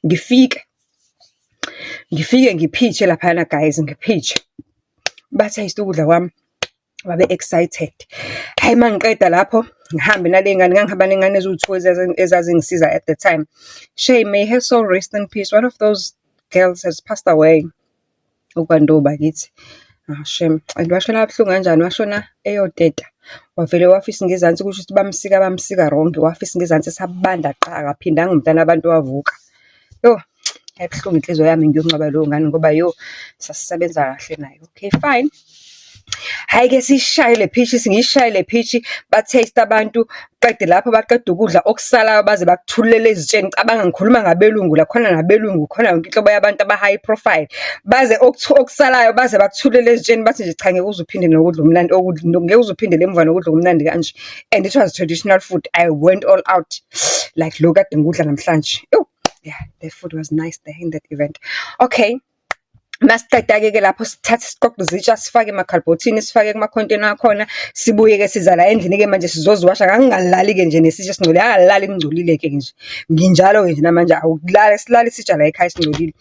Ngifike, ngifike ngiphitshe laphayana guys, ngiphitshe. Ba-taste-e ukudla kwami, babe excited. Hhayi uma ngiqeda lapho, ngihambe naley'ngane, ngangihamba ney'ngane eziwu-two ezazingisiza at the time. Shame, may her soul rest in peace, one of those girls has passed away. UKwanto bakithi. Ah shame, and washona kabuhlungu kanjani, washona eyoteta. Wavele wafisa ngezansi kusho ukuthi bamsika bamsika wrong, wafisa ngezansi sabanda qa, akaphindanga umntana wabantu wavuka. Yoh, yayibuhlungu inhliziyo yami ngiyongcwaba leyo ngane ngoba yo, sasisebenza kahle nayo. Okay, fine. Hhayi-ke siyishaye le phitshi, ngiyishaye le phitshi, ba-taste abantu, qede lapho baqeda ukudla okusalayo baze bakuthululele ezitsheni. Cabanga ngikhuluma ngabelungu la, khona nabelungu, khona yonke inhlobo yabantu aba-high profile. Baze okusalayo baze bakuthululele ezitsheni bathi nje cha, ngeke uze uphinde nokudla okumnandi ngeke uze uphindele emuva nokudla okumnandi kanje. And it was traditional food. I went all out, like lokhu kade ngikudla namhlanje. Ewu, yeah, the food was nice there in that event. Okay. Masiqeda-ke ke lapho sithathe siqoqe izitsha sifake emakhalibhothini, sifake kumakhonteyina akhona, sibuye-ke siza la endlini-ke manje sizoziwasha. Ngangingalali-ke nje nesitsha esingcolile, ngangingalali kungcolile-ke nje. Nginjalo-ke nje namanje awulali silali isitsha la ekhaya esingcolile.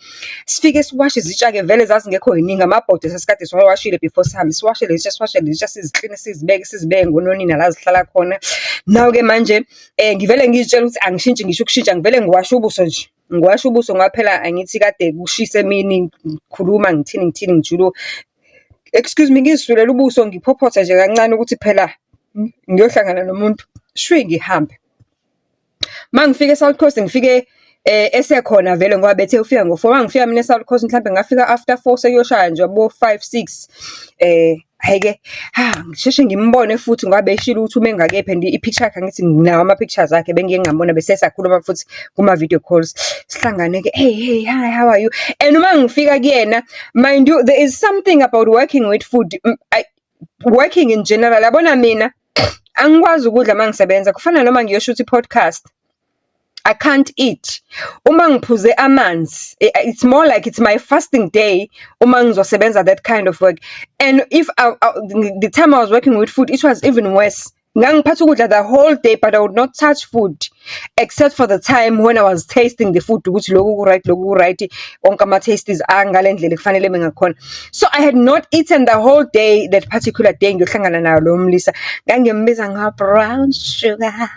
Sifike siwashe izitsha-ke vele zazingekho y'ningi, amabhodwe sasikade siwawashile before sihambe. Siwashe ley'tsha, siwashe ley'tsha, sizikline, sizibeke, sizibeke ngononina la zihlala khona. Now-ke manje ngivele ngiy'tshele ukuthi angishintshi ngisho ukushintsha, ngivele ngiwashe ubuso nje. Ngiwashe ubuso ngoba phela angithi kade kushisa emini, ngikhuluma ngithini ngithini ngijuluka. Excuse me, ngizisulela ubuso ngiphophothe nje kancane ukuthi phela ngiyohlangana nomuntu. Shwi ngihambe. Uma ngifika e-South Coast ngifike esekhona vele ngoba bethe ufika ngo-four. Uma ngifika mina e-South Coast mhlampe ngafika after four sekuyoshaya nje abo-five, six. Hhayi-ke, ha ngisheshe ngimbone futhi ngoba beshilo ukuthi ume ngakephi and i-picture yakhe angithi nginawo ama-pictures akhe bengike ngambona bese sakhuluma futhi kuma-video calls. Sihlangane-ke, hey, hey, hi, how are you? And uma ngifika kuyena, mind you, there is something about working with food, working in general. Yabona mina, angikwazi ukudla uma ngisebenza, kufana noma ngiyoshutha i-podcast. I can't eat. Uma ngiphuze amanzi, it's more like it's my fasting day uma ngizosebenza that kind of work. And if I, I, the time I was working with food, it was even worse. Ngangiphatha ukudla the whole day, but I would not touch food except for the time when I was tasting the food ukuthi lokhu ku-right, lokhu ku-right, onke ama-tastes angale ndlela ekufanele ngakhona. So I had not eaten the whole day that particular day ngiyohlangana nayo lo mlisa. Ngangimbiza nga-brown sugar.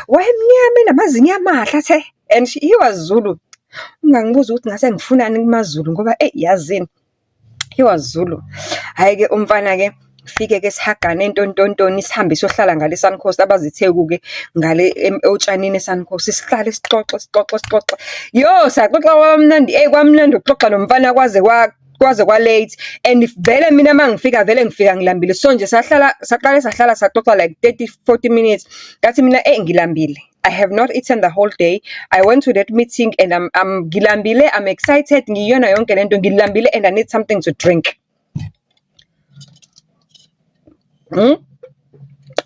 Wayemnyama enamazinyo amahle athe, and he was Zulu. Ungangibuza ukuthi ngase ngifunani kumaZulu ngoba eyi yazini. He was Zulu. Hhayi-ke umfana-ke, fike-ke sihagane entontontoni sihambe siyohlala ngale e-Suncoast, abazitheku-ke ngale otshanini e-Suncoast. Sihlale sixoxe, sixoxe, sixoxe. Yo, saxoxa kwamnandi, eyi kwamnandi ukuxoxa nomfana kwaze kwa-late. And vele mina uma ngifika vele ngifika ngilambile. So nje sahlala, saqale sahlala saxoxa like 30, 40 minutes. Ngathi mina eyi ngilambile. I have not eaten the whole day. I went to that meeting and I'm ngilambile, I'm excited, ngiyona yonke lento, ngilambile and I need something to drink.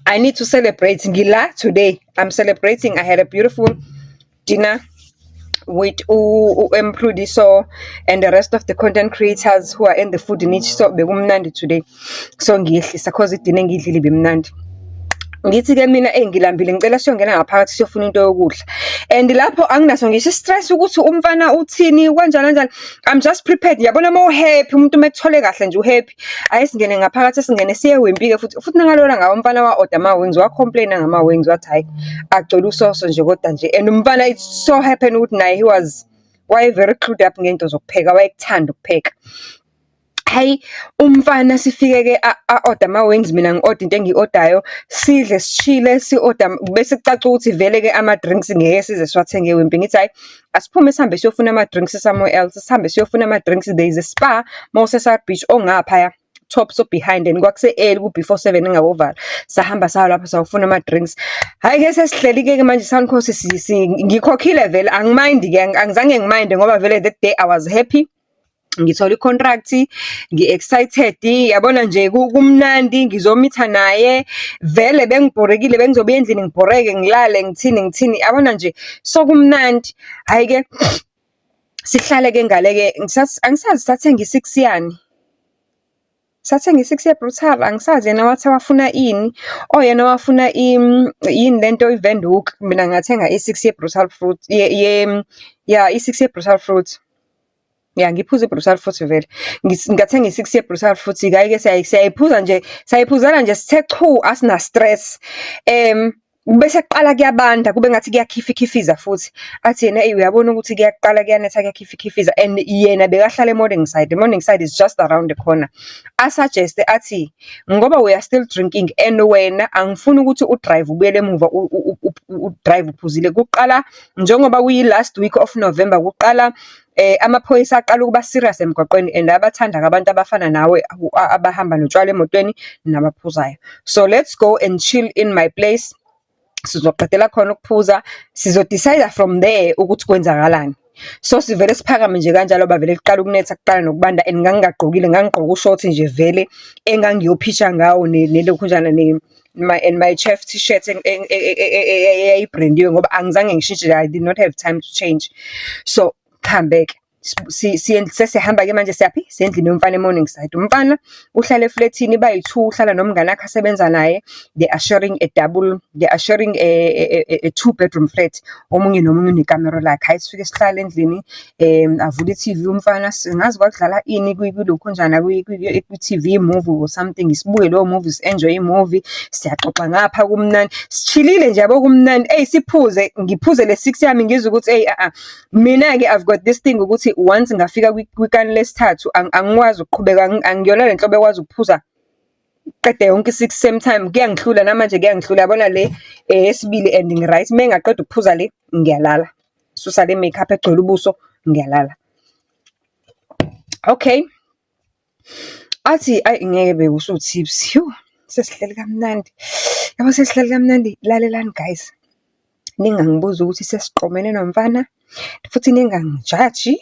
I need to celebrate. Ngila today. I'm celebrating. I had a beautiful dinner with Mprudi and the rest of the content creators who are in the food niche. So bekumnandi today. So ngiyehlisa cause idina engiyidlile ibimnandi. Ngithi-ke mina eyi ngilambile, ngicela siyongena ngaphakathi siyofuna into yokudla. And lapho anginaso ngisho i-stress ukuthi umfana uthini kanjani kanjani. I'm just prepared. Yabona uma u-happy, umuntu uma ekuthole kahle nje u-happy. Ake singene ngaphakathi, singene siye eWimpy-ke futhi. Futhi nangalolo langa umfana wa-order ama-wings, wa-complain-a ngama-wings wathi hhayi agcwele usoso nje kodwa nje. And umfana it so happen ukuthi naye he was waye very clued up ngey'nto zokupheka, wayekuthanda ukupheka. Hhayi, umfana sifike-ke a-order ama-wings, mina ngi-order into engiyi-order-ayo, sidle sishile si-order bese kucaca ukuthi vele-ke ama-drinks ngeke size siwathenge eWimpy. Ngithi hhayi, asiphume sihambe siyofuna ama-drinks somewhere else, sihambe siyofuna ama-drinks. There is a Spar mawuse-South Beach ongaphaya, tops behind and kwakuse-early ku-before 7 ingakovalwa. Sahamba saya lapho sayofuna ama-drinks. Hhayi-ke sesihleli-ke manje Suncoast, ngikhokhile vele, angimind-ke, angizange ngiminde ngoba vele that day I was happy. Ngithole i-contract, ngi-excited, yabona nje kumnandi, ngizomitha naye. Vele bengibhorekile, bengizobuya endlini ngibhoreke, ngilale, ngithini ngithini, yabona nje, so kumnandi. Hhayi-ke, sihlale-ke ngale-ke, angisazi sathenga i-six yani. Sathenga i-six ye-Brutal, angisazi yena wathi wafuna ini. Oh, yena wafuna yini lento i-Van mina ngathenga i-six ye-Brutal Fruit, ya i-six ye-Brutal Fruit. Ya, ngiphuza i-Brutal Fruit vele. Ngathenga i-six ye-Brutal Fruit-ke, hhayi-ke siyayiphuza nje, sayiphuzela nje sithe chu, asina-stress. Bese kuqala kuyabanda kube ngathi kuyakhifikhifiza futhi. Athi yena eyi uyabona ukuthi kuyaqala kuyanetha kuyakhifikhifiza and yena bekahlala e-Morningside, i-Morningside is just around the corner. A-suggest-e athi, ngoba we are still drinking and wena angifuni ukuthi u-drive ubuyele emuva u-drive uphuzile. Kuqala njengoba kuyi-last week of November, kuqala amaphoyisa aqala ukuba serious emgwaqweni and ayabathanda-ke abantu abafana nawe abahamba notshwala emotweni nabaphuzayo. So let's go and chill in my place. Sizoqedela khona ukuphuza, sizo-decide-a from there ukuthi kwenzakalani. So sivele siphakame nje kanjalo bavele kuqala ukunetha kuqala nokubanda and ngangingagqokile, ngangigqoke u-short nje vele engangiyophitsha ngawo nelokhunjana my and my chef t-shirt eyayi-brand-iwe ngoba angizange ngishintshe, I did not have time to change. So, kuhambe-ke sesihamba-ke manje siyaphi? Siya endlini yomfana e-Morningside. Umfana uhlala eflethini bayi-two, uhlala nomngani wakhe asebenza naye. They are sharing a double, they are sharing a two bedroom flat. Omunye nomunye unekamero lakhe. Hhayi sifike sihlale endlini, avule i-T_V umfana, singazi kwakudlala ini kwilokhunjana kwi-T_V movie or something. Sibuke leyo movie, si-enjoy-e i-movie, siyaxoxa ngapha kumnandi. Si-chill-ile nje yabo kumnandi, eyi siphuze, ngiphuze le six yami ngizwe ukuthi eyi Mina-ke I've got this thing ukuthi once ngafika kwikani lesithathu angikwazi ukuqhubeka, angiyona le nhlobo ekwazi ukuphuza qede yonke i-six same time, kuyangihlula namanje kuyangihlula. Yabona le eyesibili and ngi-right, uma ngingaqeda ukuphuza le, ngiyalala. Susa le makeup egcwele ubuso, ngiyalala. Okay. Athi ayi ngeke bekusu-tipsy, sesihleli kamnandi. Yabo sesihleli kamnandi, lalelani guys, ningangibuzi ukuthi sesiqomene nomfana, futhi ningangijaji.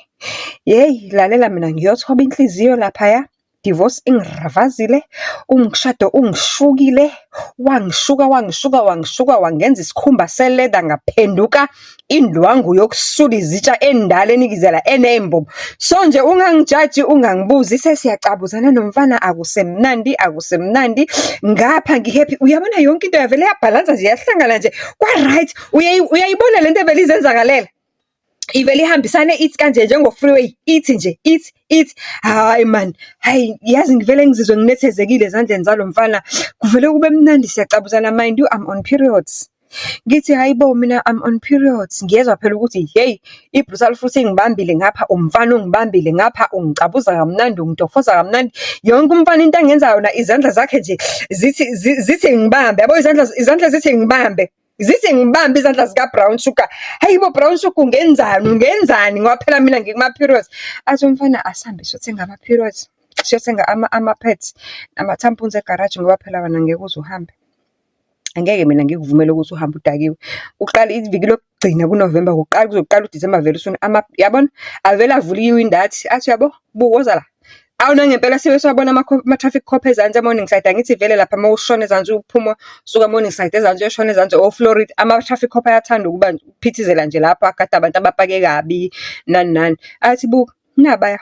Yeyi, lalela mina ngiyothoba inhliziyo laphaya, divorce ingiravazile, umshado ungishukile, wangishuka, wangishuka, wangishuka, wangenza isikhumba se-leather ngaphenduka indwangu yokusula izitsha endala enikizela eney'mbobo. So nje ungangijaji, ungangibuzi, sesiyacabuzana nomfana akusemnandi, akusemnandi. Ngapha ngi-happy, uyabona yonke into yavele yabhalansa nje yahlangana nje kwa-right. Uyayibona lento evele izenzakalela? Ivele ihambisane ithi kanje njengo-freeway, ithi nje, ithi, ithi, hhayi man, hhayi yazi ngivele ngizizwe nginethezekile ezandleni zalo mfana. Kuvele kube mnandi siyacabuzana, mind you I'm on periods. Ngithi hhayi bo mina I'm on periods. Ngiyezwa phela ukuthi hheyi, i-Brutal Fruit ingibambile ngapha, umfana ungibambile ngapha, ungicabuza kamnandi, ungitofoza kamnandi. Yonke umfana into angenza yona izandla zakhe nje zithi zithi ngibambe, yabo izandla, izandla zithi ngibambe. Zithi ngibambe izandla zika-brown sugar. Hayi bo brown sugar ungenzani, ungenzani ngoba phela mina ngikuma-periods. Athi umfana asihambe siyothenga ama-periods, siyothenga ama-pads nama-tampons egaraji ngoba phela wena ngeke uze uhambe. Angeke mina ngikuvumele ukuthi uhambe udakiwe. Uqale iviki lokugcina ku-November kuqala kuzoqala uDisemba vele yabona, avele avule iwindi athi, athi uyabo, buka woza la. Awu nangempela sibe siwabona ama-traffic cop ezansi e-Morningside. Angithi vele lapha uma ushona ezansi uphuma usuka e-Morningside ezansi uyoshona ezansi o-Florida, ama-traffic cop ayathanda ukuba ukuphithizela nje lapho agade abantu abapake kabi, nani nani. Athi buka, nabaya.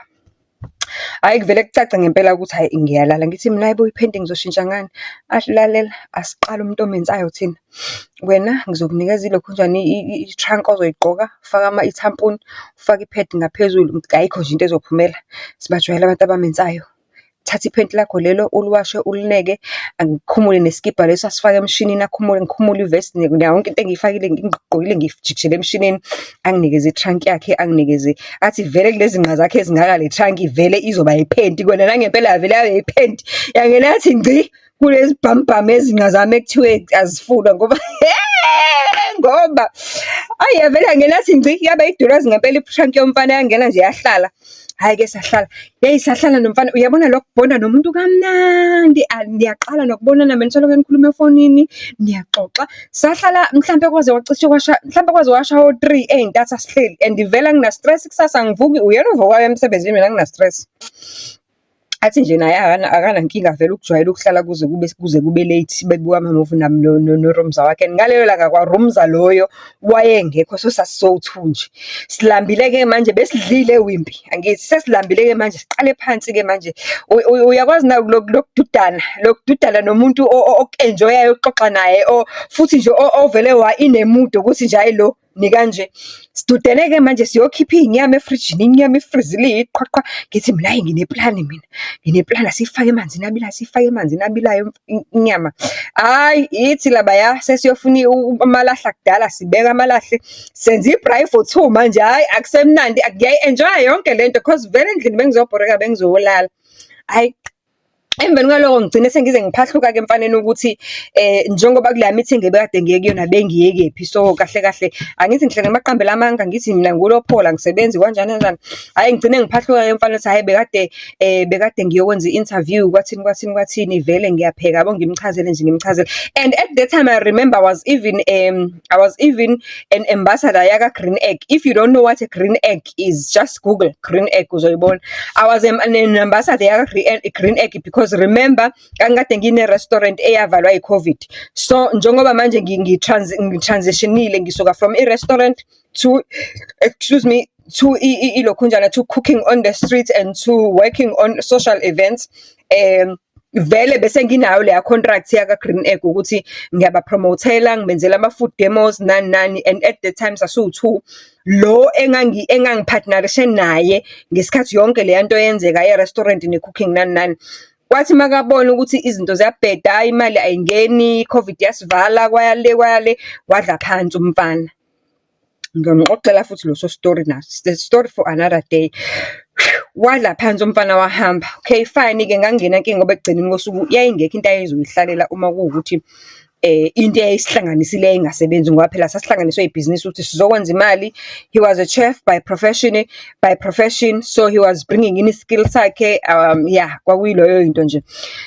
Hhayi kuvele kucace ngempela ukuthi hhayi ngiyalala. Ngithi mina hhayi bo iphenti ngizoshintsha ngani? Athi lalela, asiqale umuntu omenzayo thina. Wena ngizokunikeza ilokhunjani i-trunk ozoyigqoka, ufake i-tampon, ufake iphedi ngaphezulu, ayikho nje into ezophumela. Sibajwayele abantu abamenzayo. Thatha iphenti lakho lelo uliwashe ulineke, angikhumule nesikibha leso asifake emshinini akhumule, ngikhumule ivesti nayo yonke into engiyifakile ngiyigqokile ngiyijikijele emshinini. Anginikeze i-trunk yakhe, anginikeze athi vele kulezi nqa zakhe ezingaka le trunk vele izoba iphenti kona nangempela yavele yaba iphenti. Yangena yathi ngci kulezi bhamubhamu ezinqa zami ekuthiwe azifunwa ngoba ngoba ayi yavele yangena yathi ngci yaba idurazi ngempela i-trunk yomfana yangena nje yahlala. Hhayi-ke sahlala, yeyi sahlala nomfana, uyabona lokhu kubonda nomuntu kamnandi, niyaqala nokubonana benisoloko nikhuluma efonini, niyaxoxa. Sahlala mhlampe kwaze kwacishe kwasha, mhlampe kwaze kwashaya o-three ey'ntatha sihleli and vele angina-stress kusasa angivuki, uyena ovukayo emsebenzini mina angina-stress. Athi nje naye akanankinga vele ukujwayela ukujwayele ukuhlala kuze kube late bebuka amamuvi no-roomza wakhe. And ngalelo langa kwa-roomza loyo wayengekho, so sasisowu-two nje. Silambile-ke manje besidlile eWimpy, angithi? Sesilambile-ke manje siqale phansi-ke manje. Uyakwazi na lokududana, lokududana nomuntu oku-enjoy-ayo ukuxoxa naye futhi nje ovele wa-in a mood ukuthi nje hhayi lo nikanje. Sidudene-ke manje siyokhipha iy'nyama efrijini, inyama ifrizile iyiqhwaqhwa. Ngithi mina hhayi ngineplani mina, ngineplani asiyifake emanzini abilayo, siyifake emanzini abilayo inyama. Hhayi, ithi labaya sesiyofuna amalahle akudala, sibeka amalahle, senza i-braai for two manje, hhayi akusemnandi ngiyayi-enjoy-a yonke lento cause vele endlini bengizobhoreka bengizolala. Hhayi, emveni kwaloko ngigcine sengize ngiphahluka-ke emfaneni ukuthi njengoba kuleya meeting ebekade ngiye kuyona bengiye kephi. So, kahle kahle angithi ngihlale ngibaqambela amanga ngithi mina nguLopholo angisebenzi kanjani kanjani. Hhayi ngigcine ngiphahluka-ke emfaneni ukuthi hhayi bekade ngiyokwenza i-interview kwathini kwathini kwathini vele ngiyapheka yabo, ngimchazele nje ngimchazele. And at that time I remember I was even an ambassador yaka-Green Egg. If you don't know what a green egg is, just Google green egg uzoyibona. I was an ambassador yaka-Green Egg because remember ngangikade ngine-restaurant eyavalwa i-COVID. So njengoba manje ngi-transition-ile ngisuka from i-restaurant to, excuse me, to ilokhunjana to cooking on the street and to working on social events. Vele bese nginayo leya contract yaka-Green Egg ukuthi ngiyaba-promote-ela, ngibenzela ama-food demos nani nani and at the time sasiwu-two. Lo engangi-partner-ishe naye ngesikhathi yonke leya nto yenzeka ye-restaurant ne-cooking nani nani. Kwathi makabona ukuthi izinto ziyabheda, imali ayingeni, i-COVID yasivala, kwaya le kwaya le, wadla phansi umfana. Ngiyonixoxela futhi leso story naso, it's the story for another day. Wadla phansi umfana wahamba. Okay, fine-ke ngangingenankinga ngoba ekugcineni kosuku yayingekho into ayezoyihlalela uma kuwukuthi into eyayisihlanganisile yayingasebenzi ngoba phela sasihlanganiswe ibhizinisi ukuthi sizokwenza imali. He was a chef by profession, so he was bringing in i-skill sakhe, yeah, kwakuyileyo into nje.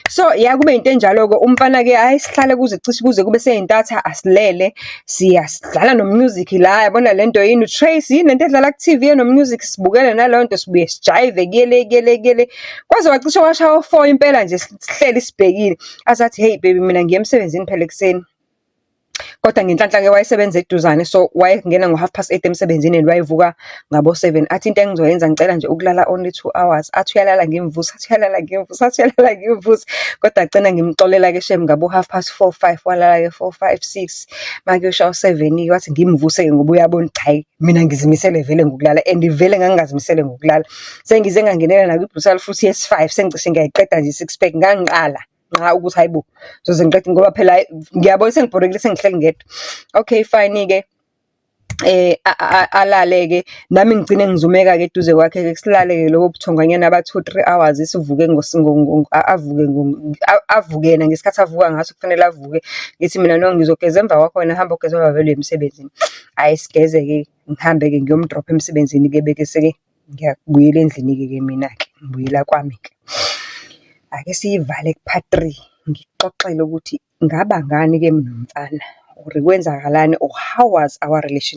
So, yeah, kube into enjalo-ke, umfana-ke hhayi sihlale kuze cishe kuze kube seyintatha asilele, siyasidlala no-music la, yabona lento yini u-Trace, yini lento edlala ku-T_V eno-music, sibukele naleyo nto, sibuye sijayive kuye le kuye le kuye le. Kwaze kwacishe kwashaya o-four impela nje sihleli sibhekile. Aze athi, hey baby mina ngiya emsebenzini phela ekuseni. Kodwa ngenhlanhla-ke wayesebenza eduzane, so wayengena ngo-8:30 emsebenzini and wayevuka ngabo-7. Athi into engizoyenza ngicela nje ukulala only 2 hours. Athi uyalala ngimvuse, athi uyalala ngimvuse, athi uyalala ngimvuse. Kodwa agcina ngimxolela-ke shame ngabo 4:30, 5, walala-ke 4, 5, 6. Makuyoshaya u-7-ke wathi ngimvuse-ke ngoba uyabona ukuthi hhayi mina ngizimisele vele ngokulala and vele ngangingazimisele ngokulala. Sengize ngangenela nakwi-Brutal futhi yesi-five, sengicishe ngiyayiqeda nje i-six pack. Ngangiqala nqa ukuthi hhayi bo, ngizoze ngiqede ngoba phela ngiyabona sengibhorekile sengihleli ngedwa. Okay, fine-ke alale-ke nami ngigcine ngizumeka-ke eduze kwakhe-ke silale-ke lobo buthonganyana ba-two, 3 hours sivuke avuke avuke yena ngesikhathi avuka ngaso kufanele avuke. Ngithi mina no ngizogeza emva kwakho wena hamba ogeza ngoba vele uya emsebenzini. Hhayi sigeze-ke ngihambe-ke ngiyomdropha emsebenzini-ke bese-ke ngiyabuyela endlini-ke mina-ke, ngibuyela kwami-ke. Ake siyivale ku-part three, ngikuxoxele ukuthi ngabangani-ke nomfana or kwenzakalani or how was our relationship.